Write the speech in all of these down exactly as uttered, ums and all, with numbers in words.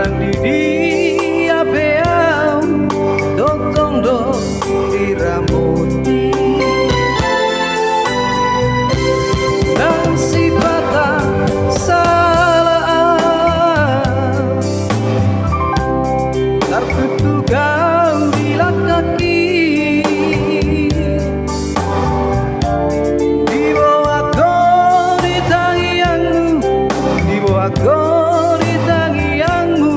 Di dia pe au tongtong do diramoti. Nang sipata sala au, tartutu au dilangkaki. Diboan ho di tangiangmu, diboan ho di tangiangmu,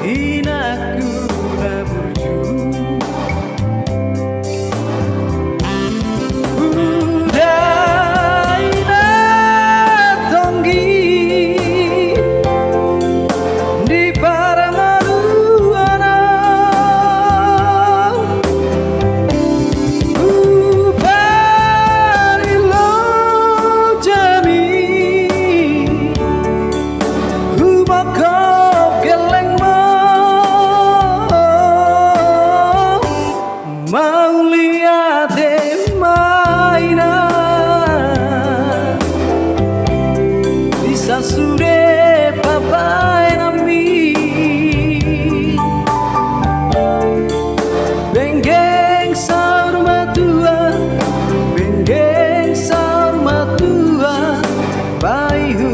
inangku na burju. Uda i na tonggi di parngoluan au, huparilou jami, humongkop gellengmu. Mauliate ma inang di sasude pambahenanmi. Penggeng saur matua, penggeng saur matua, bayu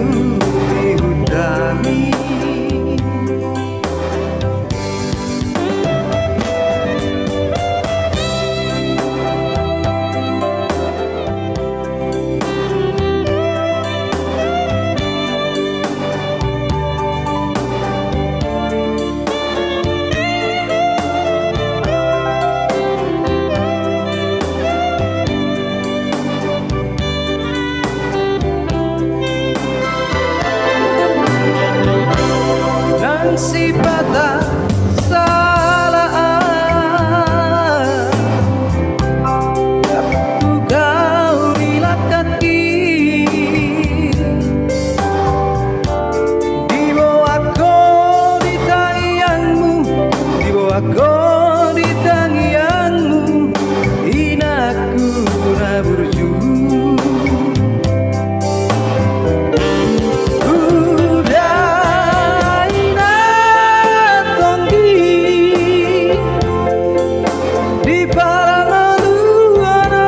di hutami. Nang sipata sala au, tartutu au dilangkaki. Diboan ho di tangiangmu, diboan ho di tangiangmu, inangku na burju. Uda i na tonggi di parngoluan au,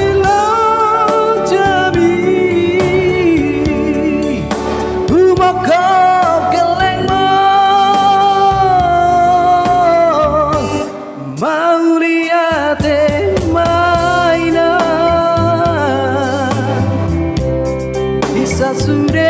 huparilou jami, humongkop gellengmu. Mauliate ma inang di sasude